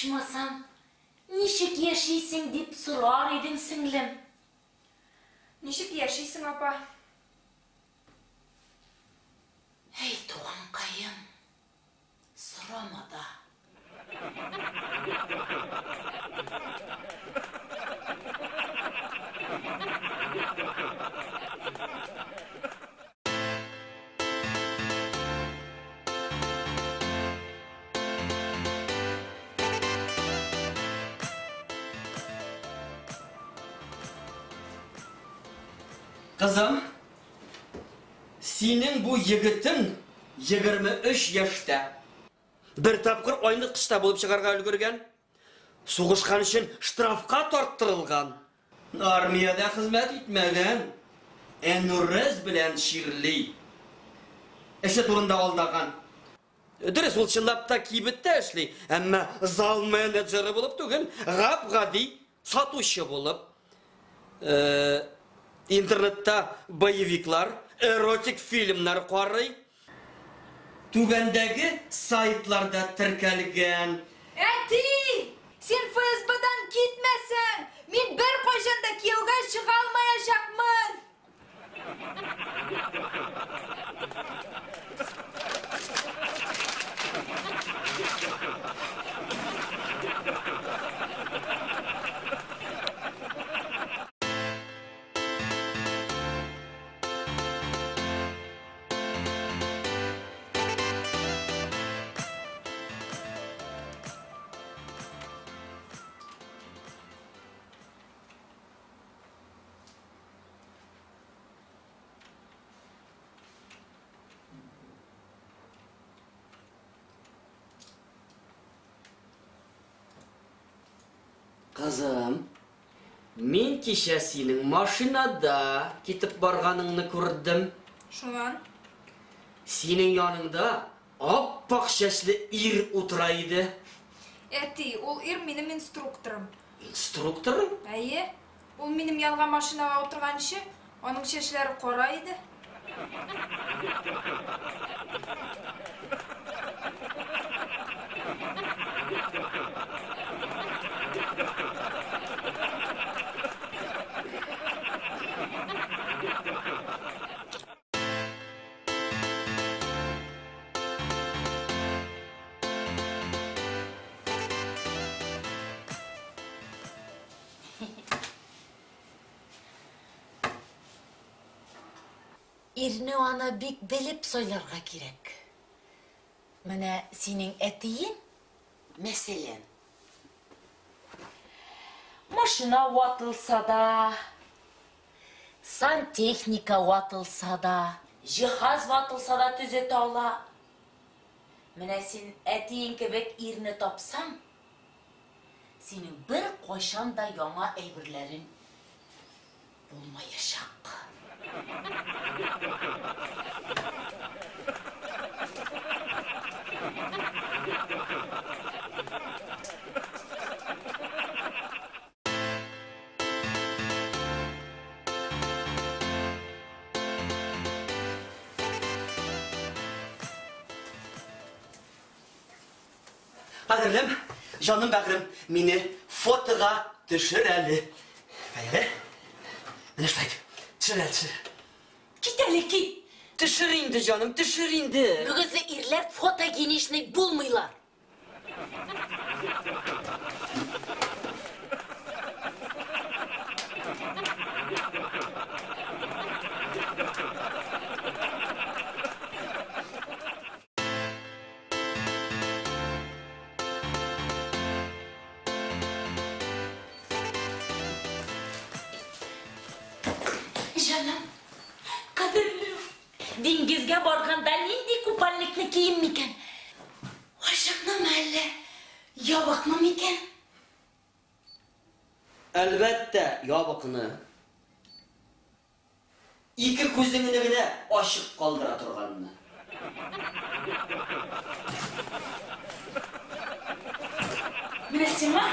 Ичмасам, ничек яшисең дип сорар идең, сеңлем. Ничек яшисең, апа? Әй, туганкаем, сорама да. Кызым, синең бу егетең 23 яшьтә. Бер тапкыр айныткычта булып чыгарга өлгергән. Сугышкан өчен штрафка тарттырылган. Армиядә хезмәт итмәгән. Энурез белән чирли. Эше турында алдаган. Дөрес, ул чынлап та кибеттә эшли, әмма зал менеджеры булып түгел, гап-гади сатучы булып. Интернетта боевиклар, эротик фильмнар карый. Түбәндәге сайтларда теркәлгән. Әти! Син ФСБдан китмәсәң, мин беркайчан да кияүгә чыга алмаячакмын! Кызым, мин кичә синең машинада китеп барганыңны күрдем. Шуннан? Синең яныңда ап-ак чәчле ир утыра иде. Әти, ул ир минем инструкторым. Инструкторың? Әйе. Ул минем янга машинага утырганчы, аның чәчләре кара иде. Ирне аны бик белеп сайларга кирәк. Менә синең әтиең, мәсәлән, машина ватылса да, сантехника ватылса да, җиһаз ватылса да төзәтә ала. Менә син әтиең кебек ирне тапсаң, синең беркайчан да яңа әйберләрең булмаячак. Кадерлем, җаным бәгърем, мине фотога төшер әле. Әйе. Менә шулай итеп. Төшер әле, төшер. Кит әле, кит! Төшер инде, җаным, төшер инде. Мөгезле ирләр фотогеничный булмыйлар. Җаным, кадерлем, диңгезгә барганда нинди купальникны киим микән? Ачыкнымы әллә, ябыкмы микән? Әлбәттә, ябыкны. Ике күзеңне генә ачык калдыра торганны. Менә сиңа.